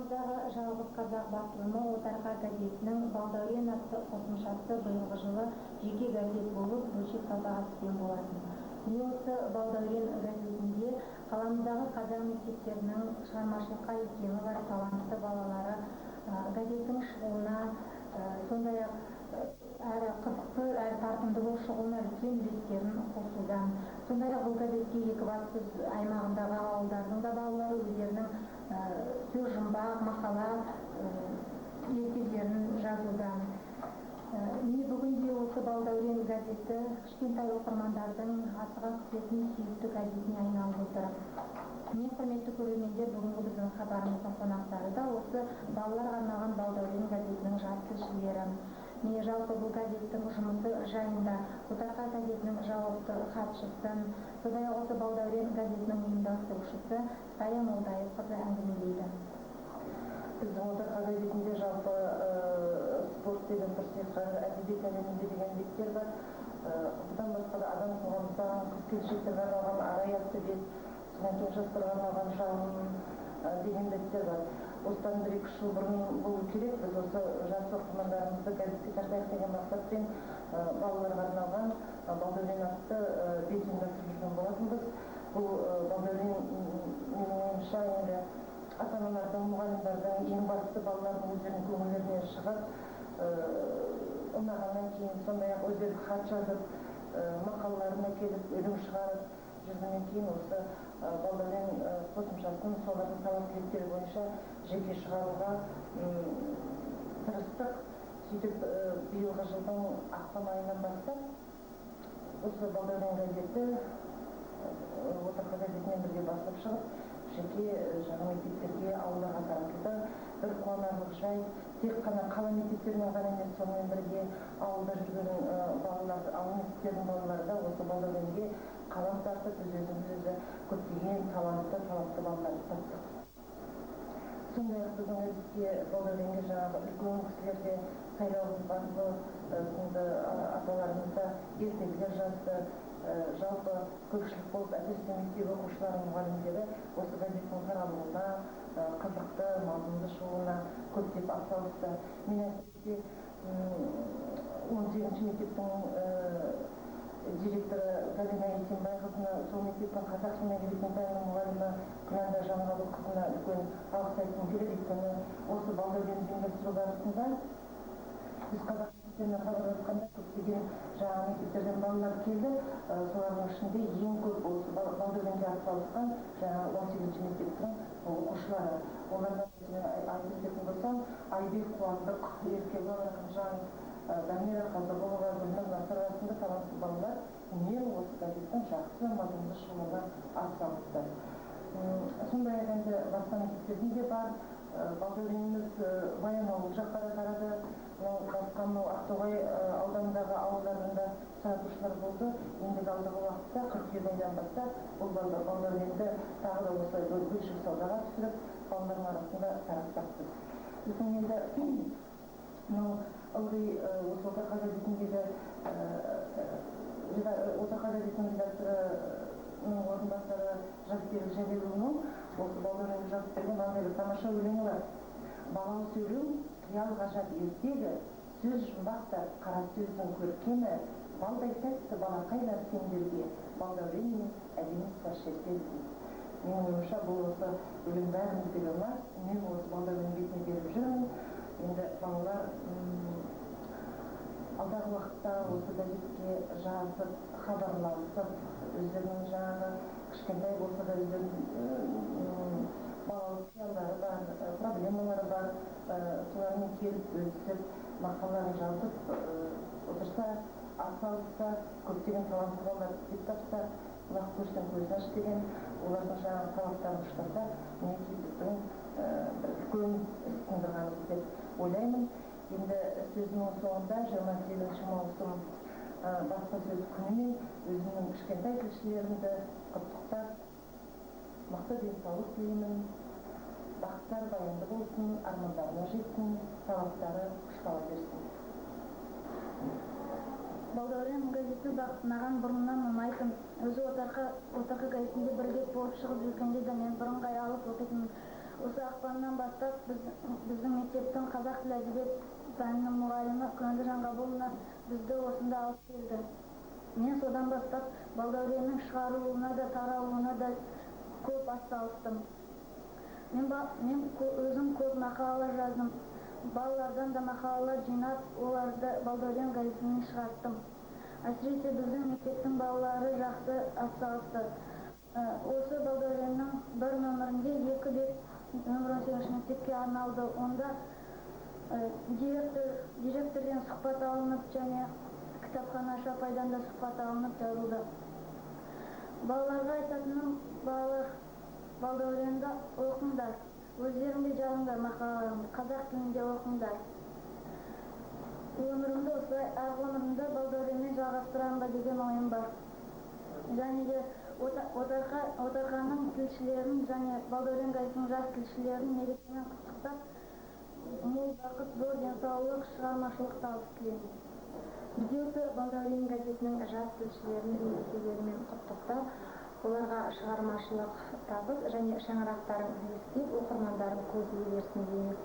Қаламыздағы жалғыз қазақ басылымы «Отарқа» газетінің «Балдәурен» атты қосымшасы биылғы жылы жеке газет болып бөлшек саудаға түскен болатын. Міне, осы «Балдәурен» газетінде қаламыздағы қазақ мектептерінің шығармашылыққа икемі бар талантты балалары газеттің шығуына, сондай-ақ әрі қызықты, әрі тартымды болып шығуына үлкен үлестерін қосуда. Сондай-ақ бұл газетке Екібастұз аймағындағы ауылдардың да балалары өздерінің сөз жұмбақ, мақала, ертегілерін жазуда. Міне, бүгінде осы «Балдәурен» газеті кішкентай оқырмандардың асыға күтетін сүйікті газетіне айналып отыр. Міне, құрметті көрермендер, бүгінгі біздің хабарымыздың қонақтары да осы балаларға арналған «Балдәурен» газетінің жас тілшілері. Міне, жалпы бұл газеттің жұмысы жайында «Отарқа» газетінің жауапты хатшысы, сондай-ақ осы «Балдәурен» газетінің ұйымдастырушысы Сая Молдайқызы әңгімелейді. Біздің «Отарқа» газетінде жалпы спорт деген бір сиқыр, әдебиет әлемінде деген беттер бар. Бұдан басқа да адам қоғамдаған, қыз келіншектерге арналған «Арай» атты бет, содан кейін жастарға арналған «Жалын» деген беттер бар. Осыдан 1-2 үш жыл бұрын болу керек, біз осы жас оқырмандарымызды газетке тартайық деген мақсатпен балаларға арналған «Балдәурен» атты бет ұйымдастырып жүрген болатынбыз. Бұл «Балдәурен», менің ойымша, енді ата аналардың, мұғалімдердің, ең бастысы балалардың өздерінің көңілдерінен шығып, ұнағаннан кейін, сондай ақ өздері хат жазып, мақалаларын әкеліп, өлең шығарып жүргеннен кейін, осы «Балдәурен» қосымшасын солардың талап тілектері бойынша жеке шығаруға тырыстық. Сөйтіп, биылғы жылдың ақпан айынан бастап осы «Балдәурен» газеті «Отарқа» газетімен бірге басылып шығып, жеке жаңа мектептерге, ауылдарға таратылды. Бір қуанарлық жайт, тек қана қала мектептерінен ғана емес, сонымен бірге ауылда жүрген балалар, ауыл мектептерінің балалары да осы «Балдәуренге» қалам тартып, біз өзіміз өзі көптеген талантты, талапты балаларды таптық. Сондай ақ біздің газетке, «Балдәуренге» жаңағы үлкен кісілер де, Сайлау Қызбанұлы сынды аталарымыз да ертегілер жазды. Жалпы көпшілік болып, әсіресе мектеп оқушыларының мұғалімдері осы газеттің таралуына, қызықты, мазмұнды шығуына көптеп атсалысты. Мен әсіресе 18-ші мектептің директоры Галина Есенбайқызына, сол мектептің қазақ тілі әдебиетінің пәнінің мұғалімі Күләнда Жанғабылқызына үлкен алғыс айтқым келеді. Өйткені осы «Балдәуренді» ұйымдастыру барысында біз қазақ мектептеріне хабарласқанда, көптеген жаңа мектептерден балалар келді. Солардың ішінде ең көп осы «Балдәуренге» атсалысқан жаңағы 18-ші мектептің оқушылары. Олардан айтып өтетін болсам, Айбек Қуандық, Еркебұлан Рахымжанов, Дамира Қазығұлова, Гүлнұр Насырова сынды талантты балалар үнемі осы газеттің жақсы, мазмұнды шығуына атсалысты. Сондай ақ енді басқа мектептердің де бар. «Балдәуреніміз» Баянауыл жаққа да тарады, басқа мынау Ақтоғай ауданындағы ауылдардан да сұратушылар болды. Ендігі алдағы уақытта, қыркүйек айынан бастап, бұл «Балдәуренді» тағы да осылай бөлшек саудаға түсіріп, балалардың арасында таратпақпыз. Біздің енді мынау ылғи осы «Отарқа» газетіндегі, «Отарқа» газетінің редакторының орынбасары Жасберік Жәлелұлының осы «Балдәуренге» жазып берген мынандай бір тамаша өлеңі бар: «Балауыз өлең, қиял ғажап ертегі, сөз жұмбақтар, қара сөздің көркемі, балдай тәтті балақайлар, сендерге Балдәуренмен әдемі сыр шертеді», — дейді. Менің ойымша, бұл осы өлең бәрімізге де ұнар. Үнемі осы «Балдәурен» бетіне беріп жүрмін. Енді балалар алдағы уақытта осы газетке жазып, хабарласып, өздерінің жаңағы кішкентай болса да өздерінің балалық қиялдары бар, проблемалары бар, солармен келіп бөлісіп, мақалаларын жазып отырса, атсалысса, көптеген талантты балалар іздеп тапса, құлақ көрсең көзін аш деген, олардың жаңағы талаптарын ұштаса, мінекей, біздің бір үлкен іс тындырғанымыз деп ойлаймын. Енді сөзімнің соңында 28 маусым баспасөз күнімен өзімнің кішкентай тілшілерімді құттықтап, мықты денсаулық тілеймін. Бақыттары баянды болсын, армандарына жетсін, талаптары ұштала берсін. «Балдәурен» газеті маған бұрыннан ұнайтын. Өзі «Отарқа» газетінде бір бет болып шығып жүргенде де мен бірыңғай алып оқитынмын. Осы ақпаннан бастап біздің мектептің қазақ тілі әдебиет пәнінің мұғалімі Күләнда Жанғабыловна бізді осында алып келді. Мен содан бастап Балдәуреннің шығарылуына да, таралуына да көп атсалыстым. Мен өзім көп мақалалар жаздым. Балалардан да мақалалар жинап, оларды Балдәурен газетіне шығарттым. Әсіресе біздің мектептің балалары жақсы атсалысты. Осы Балдәуреннің бір нөмірінде 2 бет нөмір 18 мектепке арналды. Онда директорден сұхбат алынып және кітапханашы апайдан да сұхбат алынып жазылды. Балаларға айтатыным, балалар, Балдәуренді оқыңдар, өздерің де жазыңдар мақалаларыңды, қазақ тілінде оқыңдар. Өмірімді осылай, әр ғұмырымды Балдәуренмен жалғастырамын ба деген ойым бар. Және де Отарқаның тілшілерін және Балдәурен газетінің жас тілшілерін мерекемен құттықтап, мол бақыт, зор денсаулық, шығармашылық табыс тілеймін. Бізде осы Балдәурен газетінің жас тілшілерін мерекелерімен құттықтап, оларға шығармашылық табыс және шаңырақтарың биіктеп, оқырмандарың көбейе берсін дейміз.